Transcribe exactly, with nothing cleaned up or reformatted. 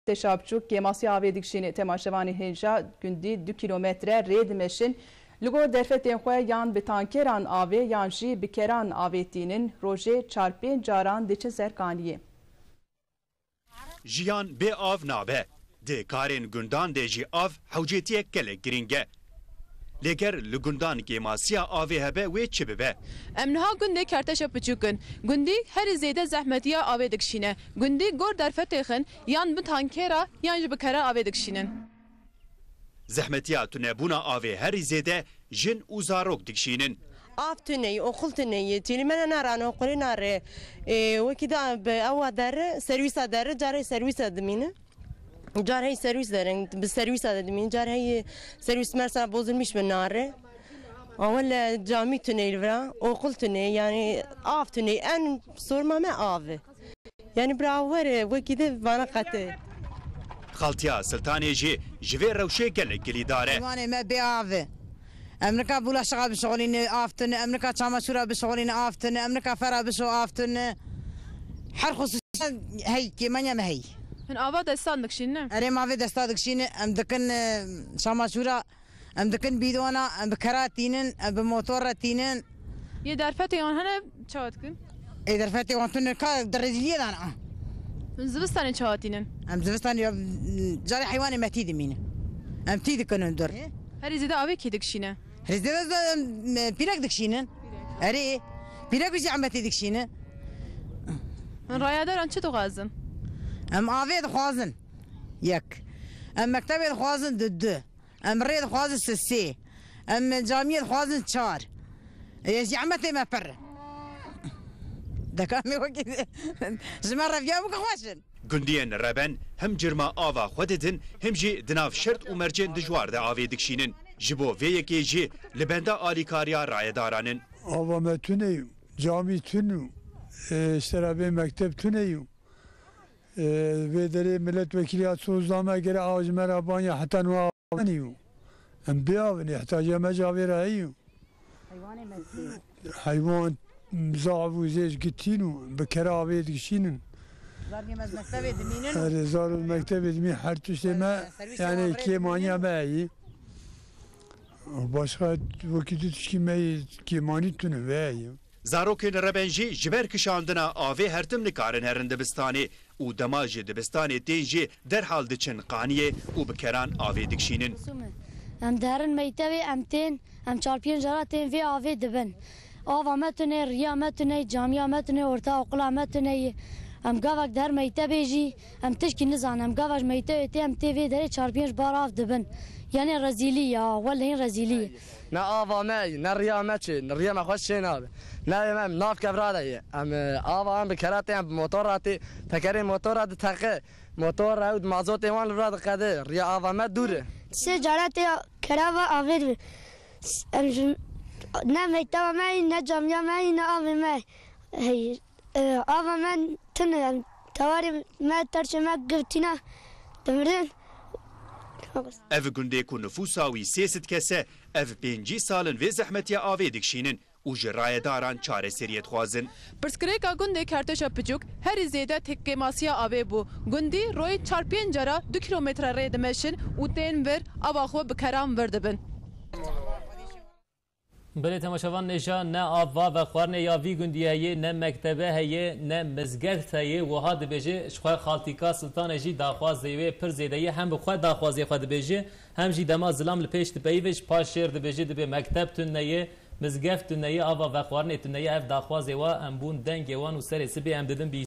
Teşa Biçûk kêmasiya avê dikişîne. Temaşevanê hêja gundî du kîlometre rê dimeşin. Li gor derfetên xwe yan bi tankeran avê yan jî bi keran avê tînin. Rojê çar pênc caran diçin ser kaniyê. Jiyan bê av nabe. Di karên gundan de jî av hewcêtiyek gelek girîng e. Lê ger li gundan kêmasiya avê hebe, wê çi bibe? Em niha gundê Kerteşa Piçûk in. Gundî herî zêde zehmetiya avê dikişîne. Gundî gor derfetê xin yan bi tankera yan jî bi kera avê dikişînin. Zehmetiya tunebûna avê herî zêde jin û zarok dikişînin. Av tune ye, oxul tune ye, tîlî me ne narane, oxulê nare. Ê, wekî da bi ewa dere, serwîsa dere, carê serwîsa dimîne. Car hey serwîs derin, bi serwîsa de dimîn. Car hey serwîs mersa bozulmuş bi nare. Awele camî tunê li vira, oxul tunê, yani av tunê. En sorma me av e. Yani bira were, wekî de vana qete. Xaltiya Siltanê jî ji vê rewşê gelek gilîdar e. Wanê me bê av e. Em nika bulaşiqa bişixulîne, av tune, em nika çamaşûra bişixulîne, av tune, em nika fera bişo, av tune. Her xusûsî hey, kêmanya me hey. Hin ava destan dikişîne? Erê, ma vê desta dikişîne, em dikin, e, çamaşûra, em dikin bîdona, em bi kera tînin, em bi motor re tînin. Yê derfetê wan hene çawa dikin? Ê derfetê wan tune ka di rezîliyê de ne. Hin zivistanê çawa tînin? Em zivistanê ya, carê heywanê me tî dimîne. Em tî dikin hundir. Herî zêde avê kê dikişîne? Herî zêde, em, pîrek dikişînin. Erê, pîrek û zehmetê dikişînin. Hin rayedaran çi dixwazin? Em avê dixwazin. Yek. Em mektebê dixwazin, du, du. Em rê dixwazin, sê, sê. Em camiyê dixwazin, çar. Ê, zehmetê me pir. Deka me wekî ji me reviya bike xweş in. Gundiyên reben him cirma ava xwe didin, him jî di nav şert û mercên dijwar de avê dikişînin. Ji bo vê yekê jî li benda alîkariya rayedaran in. Ava me tune ye, camî tune ye, e, ji tera vê mekteb tune ye. E, vê derê milet wekîlî ya soz da me gere av ji me re banya heta niha. Anî û em bê av in, îhtiyacê me ji avê re heye. Heywanê me tê. Heywan zaf û zêj gitîn û bi kera avê dikişînin. Zargê me ji mektebê dimînin û Erê, zar û mektebê dimîn, her tiştê me, Servîsê yani, wan rê kêmaniya dimînin. Me heye. Û başka wekî tu tişkî me yê kêmanî tune ve heye. Zarokên reben jî ji ber kişandina avê her tim nikarin herin dibistanê û dema ji dibistanê tên jî derhal diçin qaniyê û bi keran avê dikişînin. Em diherin mektebê, em tên, em çar pênc cara tên vê avê dibin. Ava me tune, riya me tune, camiya me tune, orta oqula me tune ye. Em gavek diher mektebê jî, em tişkî nizanin. Em gavek ji mektebê tê, em tê vê derê çar pênc bar av dibin. Yani rezîlî ya, wellehî rezîlî. Ne ava me ye, ne riya me çê, ne riya me xweş çê nabe. Navê me em nav kevra de ye. Em, e, ava em bi kera tê, em bi motora tê, tekerê motora diteqe. Motora ew di mazotê wan li vira diqede. Riya ava me dûr e. Sê cara tê kerava avê dibin. Em ji, ne mekteba me ye, ne camiya me ye, ne avê me ye. Hey, e, ava me tune ye. Tewarê me, terçê me girtîne, dimirin. Ev gundê ku nifûsa wî sê sed kes e, ev pêncî sal in vê zehmetiya avê dikişînin û ji rayedaran çareseriyê dixwazin. Pirsgirêka gundê Kerteşa Piçûk herî zêde têkêmasiya avê bû. Gundî royê çar pênc cara du kîlometre rê dimeşin û tên vir, ava xwe bi keran vir dibin. Belê temaşevan, nêja ne ava vexwarinê ya vî gundî heye, ne mektebe heye, ne mizgeft heye. Wiha dibêje, ji xwe Xaltîka Siltanê jî daxwazê wê pir zêde ye. Hem bi xwe daxwazê xwe dibêje, hem jî dema zilam li pêş dipeyive, ji paş şêr dibêje, dibê mekteb tune ye, mizgeft tune ye, ava vexwarinê tune ye. Ev daxwazê wa em bûn dengê wan û serê sibê em didin bî.